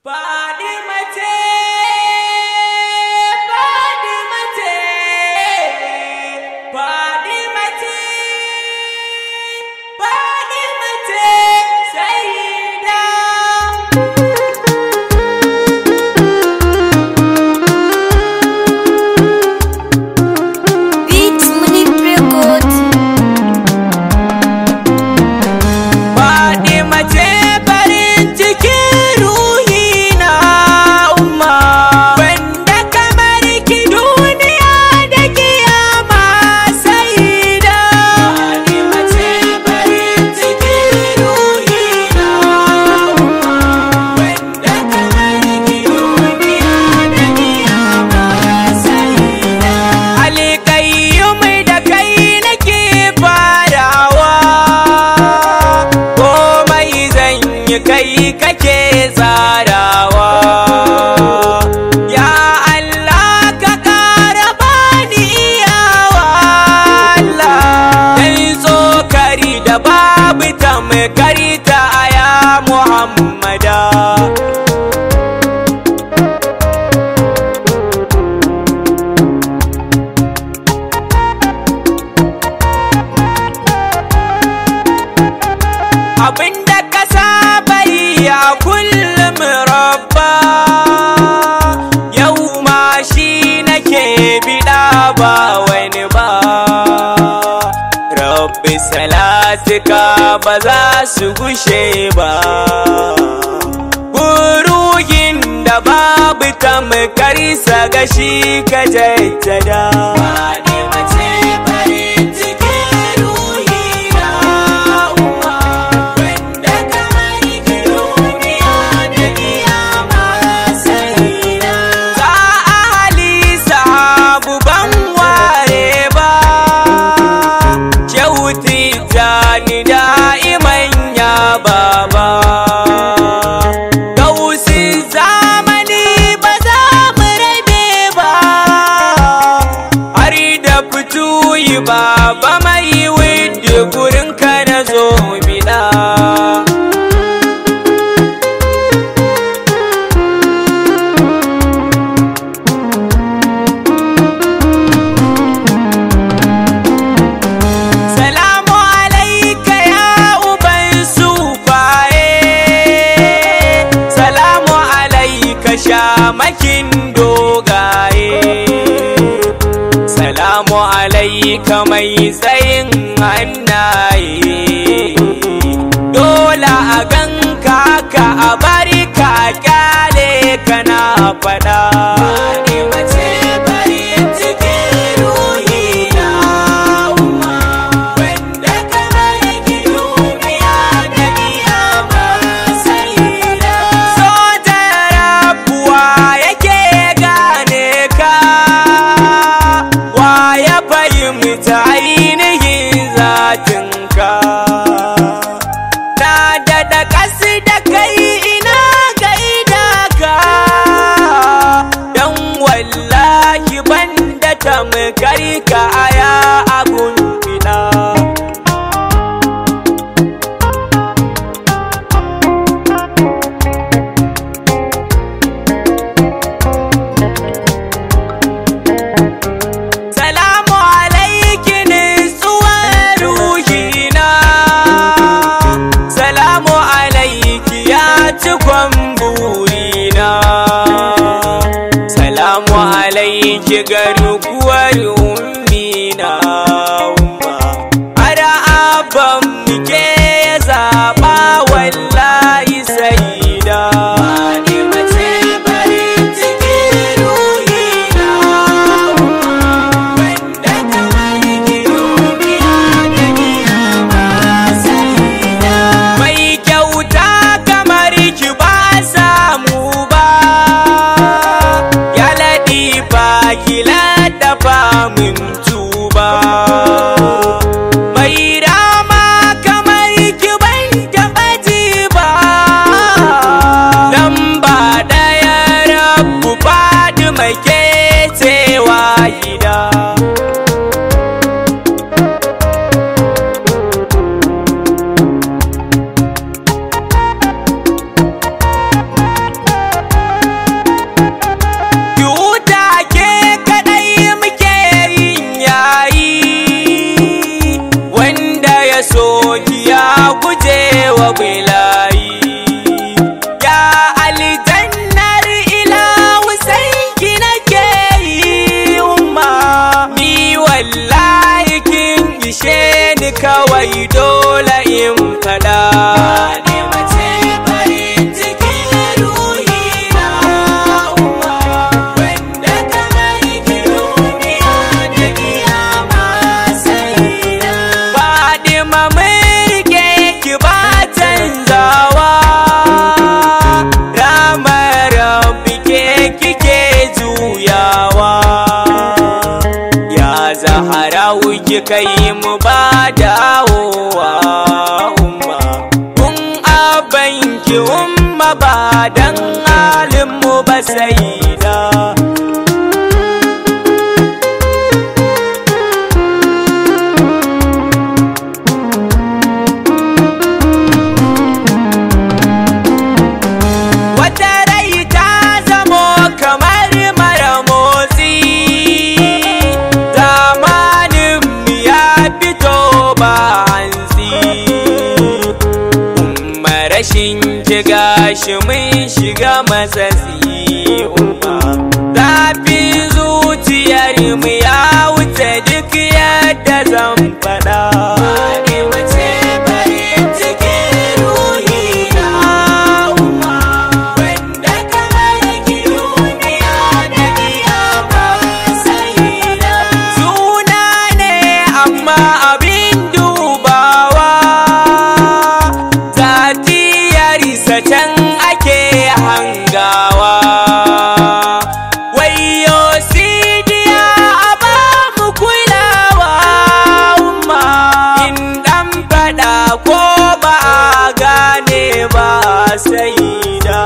Fadima ce, Fadima ce, Fadima ce, Fadima ce, Sayyida. Beats Munich Records. Fadima ce farin cikin ruhina umma, wanda kamar ki duniya da kiyama sayyida. Fadima ce farin cikin ruhina umma, wanda kamar ki duniya da kiyama sayyida. Alƙayyum da kai nake farawa, komai zan yi kai kake tsarawa. Ya Allah ka ƙara bani iyawa Allah, dan tsokari da babu tamkari ta ya Muhammada. Abinda ka saba yi a kullum rabba, yau ma shi nake biɗa ba wani ba. Rabbi salatuka ba za su gushe ba, Buruhin da babu tamkarsa ga shi ka jaddada. Fadima ce farin cikin ruhina umma, wanda kamar ki duniya da kiyama sayyida. Za ahali sahabu ban ware ba, Shehu Tijjani da'iman ya baba. Gausin zamani ba za mu rabe ba, har da fituyi baba mai wadda gurin ka na zo biɗa. Salamu alaika ya uban sufaye, salamu alaika shamakin dogaye, salamu alaika mai tsayin hannaye. Dole a ganka ka a bari ka kyale kana faɗa. Fadima ce farin cikin ruhina umma, wanda kamar ki duniya da kiyama sayyida. Sojan rabuwa yake gane ka, wa ya fahimta ainihin zatinka. Na daɗa ƙasi da kai ina gaida ka, don wallahi banda tamkar ka aya abun fina. Salamu alaiki nutsuwar ruhina, salamu alaiki ya cikon burina, salamu alaiki garkuwar ummina umma. Har abban muke ya zaɓa wallahi saida. Fadima ce farin cikin ruhina umma, wanda kamar ki duniya da kiyama sayyida. Mai kyauta kamar ki ba samu ba, ya latifa ki la kai mu ba dawowa umma. Kun abanki umma ba dan halin mu ba saida. Wata rai ta zamo kamar mara motsi, zamanin mu ya fito ba hantsi. Umma rashin ki gashi mun shiga matsatsi umma. Zafin zuciyar mu ya wuce duk yadda zan faɗa. Fatima ce farin cikin ruhina umma, wanda kamar ki duniya da kiyama sayyida. Suna ne amma abin dubawa, zatiyarsa can ake hangawa. Wayo sidiya a ba mu kulawa umma, in dan faɗa ko ba a gane ba saida.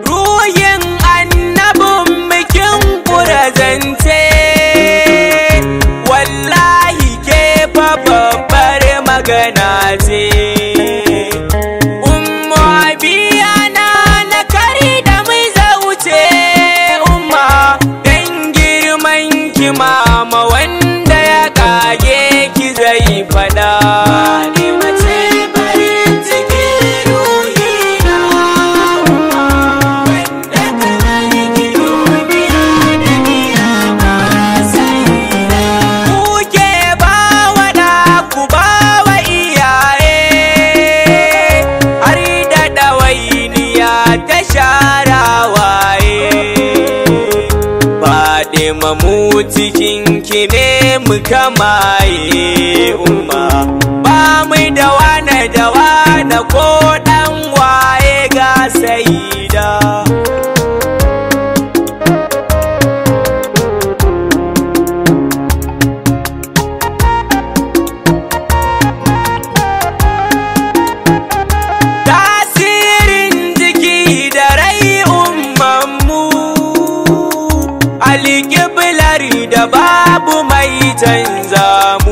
Ruhin annabin bikin zance, wallahi ke fa babbar magana ce. Ummu abiya na na kari da mai zauce umma, dan girman ki mama wanda ya kage ki zai fada. Fatima ce farin cikin ruhina umma, wanda kamar ki duniya da kiyama sayyida. Kuke ba wa ɗa ku ba wa iyaye, har da ɗawainiya ta shara waye. Fatima mu cikin ki ne muka maye umma, ba mu da wane da wane ko ɗan waye ga saida. Tasirin jiki da rai ummanmu, alƙiblar da babu mai canza mu.